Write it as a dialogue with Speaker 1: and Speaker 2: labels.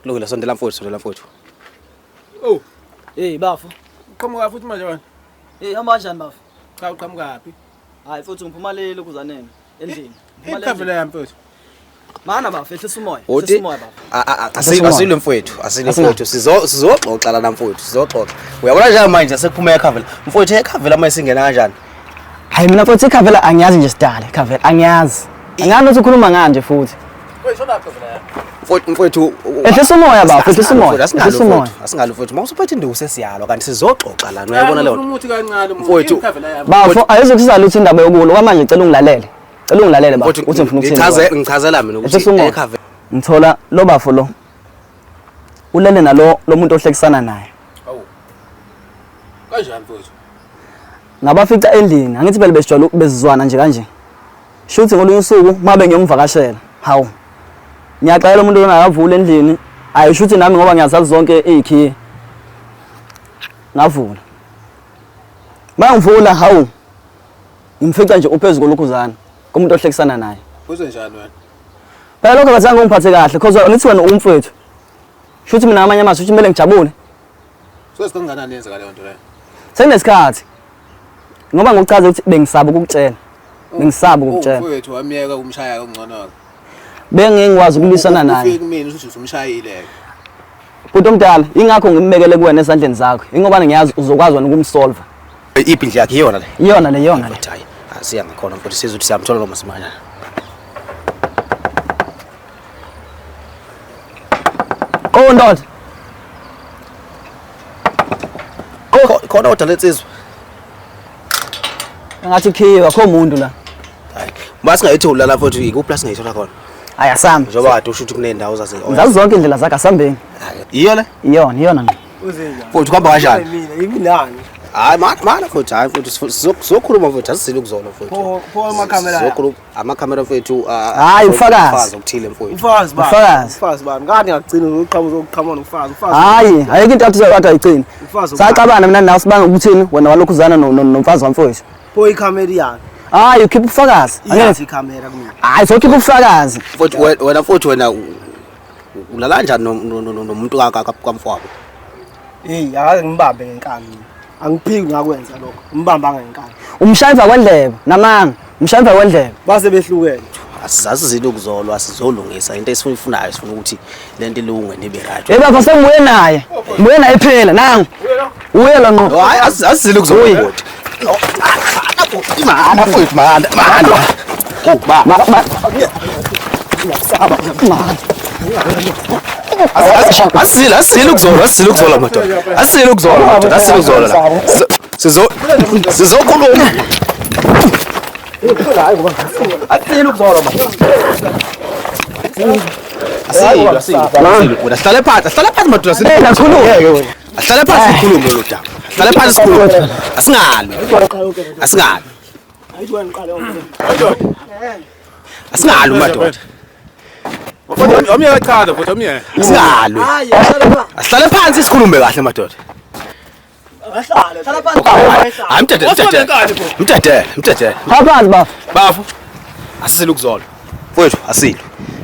Speaker 1: Kulungile sondela mfowethu, sondela mfowethu.
Speaker 2: Oh,
Speaker 3: Hey bafo.
Speaker 2: uqhamuka futhi manje wena.
Speaker 3: Hey hamba kanjani bafo?
Speaker 2: Cha uqhamukaphi?
Speaker 3: Hayi futhi ngiphuma lelo kuzanene endlini. Ngiphuma le
Speaker 2: Ikhavela
Speaker 3: endlini.
Speaker 2: yami mfowethu.
Speaker 3: Mana bafo ehlisa umoya.
Speaker 1: Oti
Speaker 3: Ehlisa umoya bafo.
Speaker 1: asilwe mfowethu, asilwe mfowethu. Sizoxoxa lana mfowethu, sizoxoxa. Uyabona nje manje sekuphuma ekhavela. Mfowethu ekhavela manje singena kanjani?
Speaker 3: Hayi mina futhi ikhavela angiyazi nje sidala ikhavela angiyazi. Angazi ukuthi ukhuluma ngani nje futhi.
Speaker 1: Mfowethu mfowethu
Speaker 3: Ehlisa umoya bafo, ehlisa umoya. Ehlisa umoya.
Speaker 1: Asinalo mfowethu. Uma usuphethe induku sesiyalwa kanti sizoxoxa lana. Uyayibona leyo nto?
Speaker 2: Umuthi kancane umuntu.
Speaker 1: Mfowethu.
Speaker 2: Ikhavela yami.
Speaker 3: Bafo ayizokusiza lutho indaba yokulwa kwamanje cela ungilalele. Cela ungilalele bafo
Speaker 1: Mfowethu
Speaker 3: uthi ngifuna ukuthini.
Speaker 1: ngichaze ngichazela mina ukuthi
Speaker 3: Ehlisa umoya.
Speaker 1: ekhavela
Speaker 3: Ngithola lo bafo lo. Ulele nalo lo muntu ohlekisana naye.
Speaker 2: Awu. Kanjani mfowethu?
Speaker 3: Ngabafica endlini angithi phela besijwayele bezizwana nje kanje. Shuthi ngolunye usuku mabe ngiyomvakashela. Hawu. Ngiyaxela umuntu lona akavula endlini. Hayi shuthi nami ngoba ngiyazazi zonke izikhiye. Ngavula. Mangivula hawu. Ngimfica nje uphezu kolokhuzana komuntu ohlekisana naye.
Speaker 2: Kuze njani wena?
Speaker 3: Phela lokho akazange ungiphathe kahle cause ngithi wena umfowethu. Shuthi mina ngamanye amazwi shuthi kumele ngijabule.
Speaker 2: Sesikanganani yenzeka leyo nto leyo?
Speaker 3: Sekunesikhathi. Ngoba ngokuchaza ukuthi bengisaba ukukutshela. Bengisaba ukukutshela.
Speaker 2: Mfowethu wamyeka umshaya kungcono.
Speaker 3: Bengingikwazi ukulwisana naye.
Speaker 2: Ufike kumina usuthi umshayile.
Speaker 3: Bhuti omdala, ingakho ngimbekele kuwena esandleni zakho. Ingoba ngiyazi uzokwazi wena ukumsolva.
Speaker 1: Iphi indlu yakhe iyona le?
Speaker 3: Iyona le, iyona le.
Speaker 1: Mfowethu hayi. Asiya ngakhona mfowethu sizwe ukuthi siyamthola noma simanyana.
Speaker 3: Oh ndoda.
Speaker 1: Khona odala insizwa.
Speaker 3: Ngathi khiwa kho umuntu la.
Speaker 1: Hayi. Uma singayithola la mfowethu ikuphi la singayithola khona?
Speaker 3: Hayi asambe.
Speaker 1: Njengoba kade usho ukuthi kuney'ndawo zaze.
Speaker 3: Ngizazi zonke indlela zakhe asambeni.
Speaker 1: Yiyo le?
Speaker 3: Iyona, iyona ngqo.
Speaker 1: Mfowethu kuhamba kanjani?
Speaker 4: Mina yimi nani?
Speaker 1: Hayi mana mana mfowethu hayi mfowethu sizokhuluma mfowethu asizile ukuzona mfowethu.
Speaker 4: Pho pho amakhamera.
Speaker 1: Sizokhuluma amakhamera mfowethu
Speaker 3: Hayi, ufakazi.
Speaker 1: okuthile mfowethu.
Speaker 4: Umfazi bani?
Speaker 3: Umfakazi.
Speaker 4: Umfazi bani? Ngani ngagcina uqhamuka uzoqhamuka nomfazi. Umfazi.
Speaker 3: Hayi, ayikho into athi athi ayigcini.
Speaker 4: Umfazi.
Speaker 3: Saxabana mina nawe sibanga ukuthini wena walokhuzana nomfazi wamfowethu.
Speaker 4: Pho ikhamera iyani?
Speaker 3: Hayi ukhipha ubufakazi.
Speaker 4: Iyazi
Speaker 3: Angeke.
Speaker 4: ikhamera kumina.
Speaker 3: Hayi sokhipha ubufakazi.
Speaker 1: Mfowethu wena mfowethu wena ulala kanjani nomuntu kamfowabo?
Speaker 4: Hey, akaze ngibambe ngenkani mina. Angiphiki ngakwenza lokho. Ngibamba ngenkani.
Speaker 3: Umshaya emva kwendlebe namanga. Umshaya emva kwendlebe.
Speaker 4: Base behlukene.
Speaker 1: Asizile ukuzolwa sizolungisa into esifunayo sifuna ukuthi lento ilunge nibe right.
Speaker 3: Hey baba sengibuye naye. Ngibuye naye phela nangu. Uye la ngqo.
Speaker 1: Hayi asizile ukuzolwa mfowethu. Mana mfowethu mana mana. Oh ma.
Speaker 3: Ma ma ma.
Speaker 1: Asizile asizile ukuzolwa asizile ukuzolwa madoda. Asizile ukuzolwa madoda asizile ukuzolwa la. Sizo sizokhuluma. Asizile ukuzolwa madoda. Asizile asizile. Wena sihlale phansi sihlale phansi madoda
Speaker 3: Hey kakhulu.
Speaker 1: Asihlale phansi sikhulume lo daba. Asihlale phansi sikhulume. Asingalwi. Asingalwi. Asingalwi madoda.
Speaker 2: Mfowethu omyeka chaza mfowethu omyeka.
Speaker 1: Asingalwi. Asihlale phansi sikhulume kahle madoda. Hayi mdedele mdedele. Mdedele mdedele.
Speaker 3: Hlala phansi bafo.
Speaker 1: Bafo. Asizile ukuzolwa. Mfowethu asilwe.